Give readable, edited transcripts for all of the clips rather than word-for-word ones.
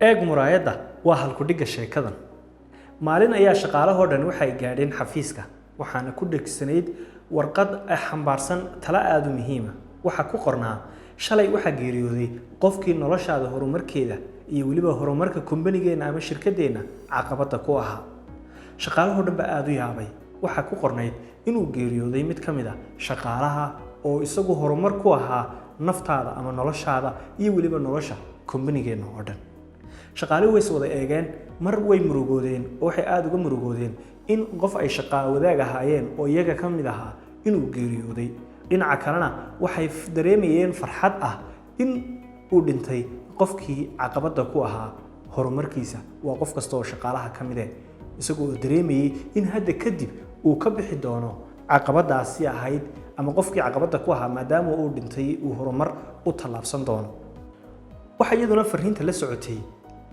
Eeg muraayadda waa halku-dhigga sheekadan. Maalin ayaa shaqaalahoo dhan waxay gaadheen xafiiska, waxaana ku dhegsanayd warqad xambaarsan talo aada u muhiima. Waxaa ku qornaa: shalay waxaa geeriyooday qofkii noloshaada horumarkeeda iyo weliba horumarka kombanigeenna ama shirkaddeenna caqabadda ku ahaa. Shaqaalahoo dhan baa aada u yaabay. Waxaa ku qornayd inuu geeriyooday mid ka mid a shaqaalaha oo isagu horumar ku ahaa naftaada ama noloshaada iyo weliba nolosha kombanigeenna oo dhan. Shaqaaluhu way is wada eegeen, mar way murugoodeen oo waxay aada uga murugoodeen in qof ay shaqaa wadaag ahaayeen oo iyaga ka mid ahaa inuu geeriyooday. Dhinaca kalena waxay dareemayeen farxad ah in uu dhintay qofkii caqabadda ku ahaa horumarkiisa, waa qof kasta oo shaqaalaha ka mid eh, isagoo oo dareemayey in hadda kadib uu ka bixi doono caqabadaasi ahayd ama qofkii caqabadda ku ahaa, maadaama uu dhintay, uu horumar u tallaabsan doono. Waxaa iyaduna fariinta la socotay: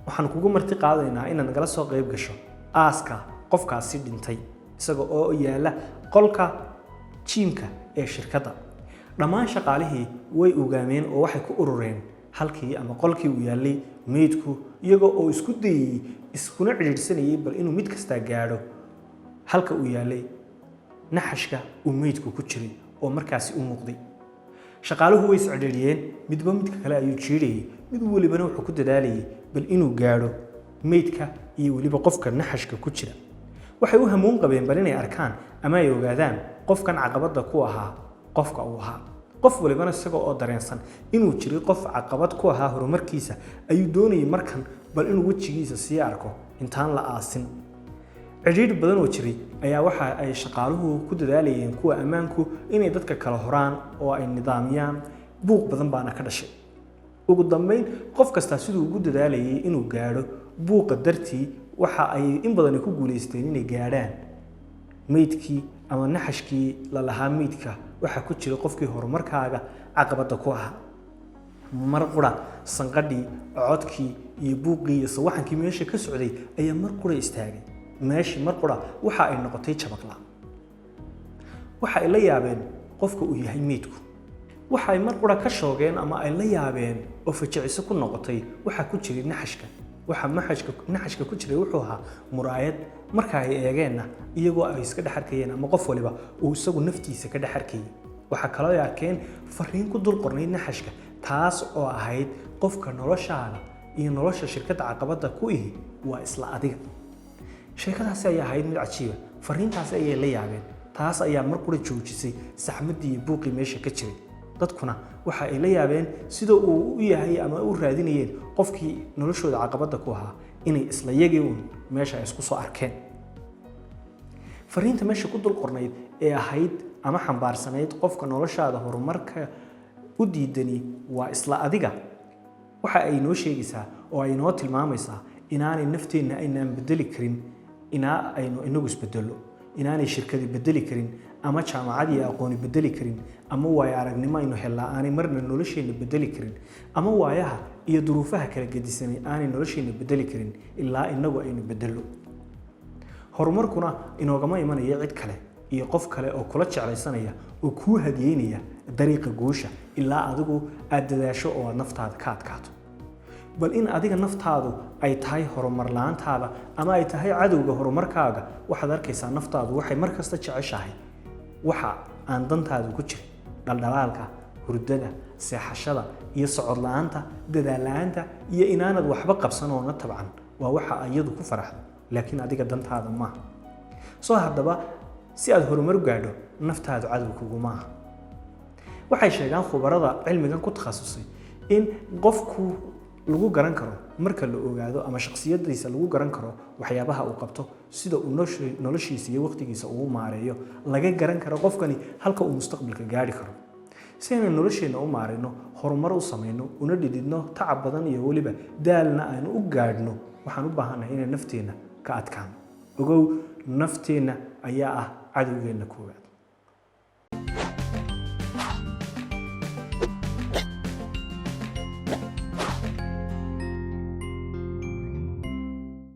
waxaan kugu marti qaadaynaa inaad nagala soo qayb gasho aaska qofkaasi dhintay, isaga oo yaala qolka jiimka ee shirkadda. Dhammaan shaqaalihii way ogaameen oo waxay ku urureen halkii ama qolkii uu yaallay meydku, iyagoo oo isku dayey iskuna cidhiidhsanayay bal inuu mid kastaa gaadho halka uu yaallay naxashka uu meydku ku jiray oo markaasi u muuqday. Shaqaaluhu way iscidhiidhiyeen, midba midka kale ayuu jiidhayay, mid walibana wuxuu ku dadaalayay bal inuu gaadho meydka iyo weliba qofka naxashka ku jira. Waxay u hamuun qabeen bal inay arkaan ama ay ogaadaan qofkan caqabadda ku ahaa qofka uu ahaa. Qof walibana isaga oo dareensan inuu jiray qof caqabad ku ahaa horumarkiisa ayuu doonayay markan bal inuu wejigiisa sii arko intaan la aasin. Cidhiidh badan oo jiray ayaa waxa ay shaqaaluhu ku dadaalayeen, kuwa ammaanku, inay dadka kala horaan oo ay nidaamiyaan. Buuq badan baana ka dhashay. Ugu dambeyn, qof kastaa siduu ugu dadaalayay inuu gaadho, buuqa dartii, waxa ay in badani ku guulaysteen inay gaadhaan meydkii ama naxashkii la lahaa meydka waxaa ku jira qofkii horumarkaaga caqabadda ku ahaa. Mar qura sanqadhii, codkii iyo buuqii iyo sawaxankii meesha ka socday ayaa mar qura istaagay. Meeshii mar qura waxa ay noqotay jabaqla. Waxa ay la yaabeen qofka uu yahay meydku. Waxa ay mar qura ka shoogeen ama ay la yaabeen oo fajiciso ku noqotay waxa ku jiray naxashka. Waxa naxashka ku jiray wuxuu ahaa muraayad. Marka ay eegeenna, iyagoo ay iska dhex arkayeen ama qof waliba uu isagu naftiisa ka dhex arkayay. Waxaa kaloo ay arkeen fariin ku dul qornayd naxashka, taas oo ahayd: qofka noloshaada iyo nolosha shirkadda caqabadda ku ihi waa isla adiga. Sheekadaasi ayaa ahayd mid cajiiba. Fariintaasi ayay la yaabeen. Taas ayaa mar qura joojisay saxmaddii iyo buuqii meesha ka jiray. Dadkuna waxa ay la yaabeen sida uu u yahay ama u raadinayeen qofkii noloshooda caqabadda ku ahaa inay isla yagii uun meesha ay isku soo arkeen. Fariinta meesha ku dul qornayd ee ahayd ama xambaarsanayd qofka noloshaada horumarka u diidani waa isla adiga, waxa ay noo sheegaysaa oo ay noo tilmaamaysaa inaanay nafteenna aynaan bedeli karin inaa aynu inagu isbedello, inaanay shirkadi bedeli karin ama jaamacad iyo aqooni bedeli karin ama waayo aragnimo aynu hellaa aanay marna nolosheenna bedeli karin ama waayaha iyo duruufaha kala gedisanay aanay nolosheenna bedeli karin ilaa inagu aynu bedello. Horumarkuna inoogama imanaya cid kale iyo qof kale oo kula jeclaysanaya oo kuu hadiyeynaya dariiqa guusha, ilaa adigu aad dadaasho oo aad naftaada ka adkaato. Bal in adiga naftaadu ay tahay horumar la-aantaada ama ay tahay cadowga horumarkaaga. Waxaad arkaysaa naftaadu waxay mar kasta jeceshahay waxa aan dantaadu ku jirin: dhaldhalaalka, hurdada, seexashada iyo socod la-aanta, dadaal la-aanta iyo inaanad waxba qabsan oona tabcan waa waxa iyadu ku faraxdo, laakiin adiga dantaada maaha. Soo haddaba, si aad horumar u gaadho, naftaadu cadow kuguma aha. Waxay sheegaan khubarada cilmigan ku takhasusay in qofku lagu garan karo marka la ogaado ama shakhsiyadiisa lagu garan karo waxyaabaha uu qabto, sida uu noloshiisa iyo waqtigiisa uu maareeyo, laga garan karo qofkani halka uu mustaqbalka gaari karo. Si aynu nolosheenna u maarayno, horumar u samayno, una dhididno, tacab badan iyo weliba daalna aynu u gaadhno, waxaan u baahannahay inay nafteenna ka adkaano. Ogow, nafteenna ayaa ah cadowgeenna koowaad.